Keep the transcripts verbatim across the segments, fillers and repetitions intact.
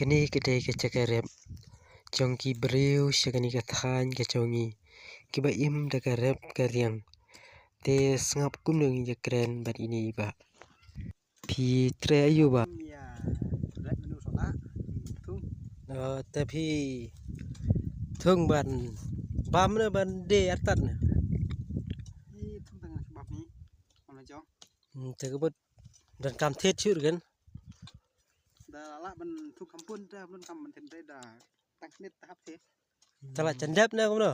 Kane ka dei ka jaka rep jong ki briew sha kane ka thaiñ ka jong ngi, kiba im da ka rep ka riang. Te sngap kumno ngi ïakren bad ine i bah. Phi trei aïu bah? Ïa, rep menu soda. Thung. Oh, te phi thung ban bam ne ban die artat ne? Ïa, thung tang bam hi. Ong na jong. Hmm, te ka mut donkam thied shuh kan. Da la ban thung kampun da ban kam ban thied da tang nit hap thied. Te la jan dep ne kumno?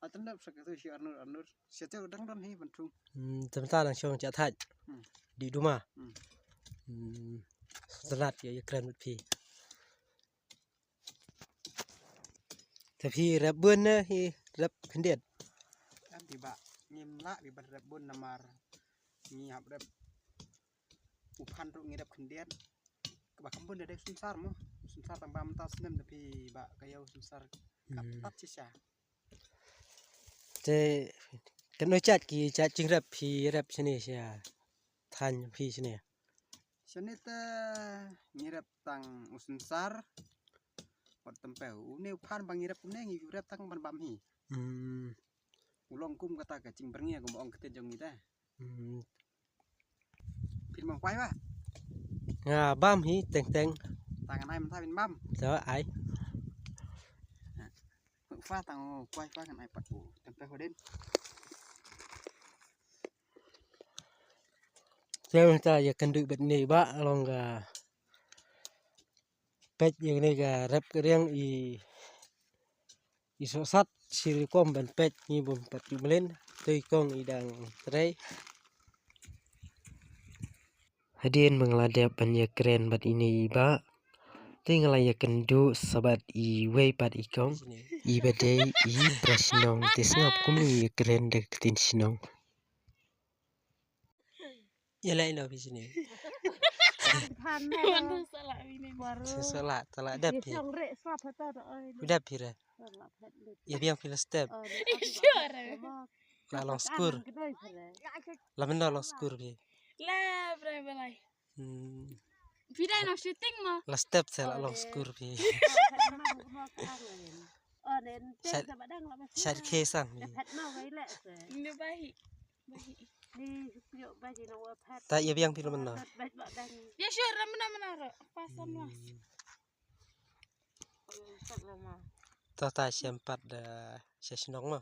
La jan dep sa ka tu shi arnur arnur. Sa te dang don hi ban thung. Hmm, te mynta nang shong cha thait. Hmm. Di duma. Hmm. Hmm. Salat ïa, ïakren bad phi. Te phi rep bun ne hi rep khyndiat? Em, phi bah, ngim lah phi ban rep bun namar ngi hap rep u phan ruh ngi rep khyndiat. Kaba kam bun da dei u synsar mo. U synsar tang ba mynta snem da phi bah ka ïa u synsar kap Hmm. Tat shisha. Te katno jait ki jait jingrep phi rep shane sha thaiñ phi shane? Shane te ngi rep tang u synsar. Wat tympew. Une u phan ba ngi rep une ngi rep tang ban bam hi. Hmm. U long kum kata ka jingbyrngia kum ong kata jong ngi te. Hmm. Phin bam kwai bah? Nga bam hi teng teng. Tang ngan ai mynta phin bam. To ai. Fa tang kwai fa ngan ai pat u. Tang kwai hodin. Te mynta ïakynduh bad ine i bah long ka peit ïa kane ka rep ka riang i, i sohsat shi rukom ban peit ngi bym pat ju mlien. Te i kong i dang trei. Hadien ba nga la dep ban ïakren bad ine i bah, te nga la ïakynduh sa bad iwei pat i kong iba dei i Brashnong. Te sngap kumno i ïakren da ka ktien shnong. Ïa leh ïa phi sini. Phan ne. Wan tu salah bini. Baru. Sa salah, salah dep phi. Ïa shong rek sap hata da oi. Dep phi re. Salah phet lut. Ïa biang phi la step. Oh, ni. Ïa shong re. La long skur. Kedai phi re. La menda long skur phi. La bre balai. Hmm. Phi dei nong shooting mo? La step sa la long skur phi. Oh, ne, ne, shad, shad khe sang phi. Phet mo gai le se. Ne bahi. Bahi. Ni juk baji na wa phet. Ta ïa biang phi la mena. Ïa sure la mena mena ro. Pasan mas. Hmm. Ta ta shem pat da sha shnong mo.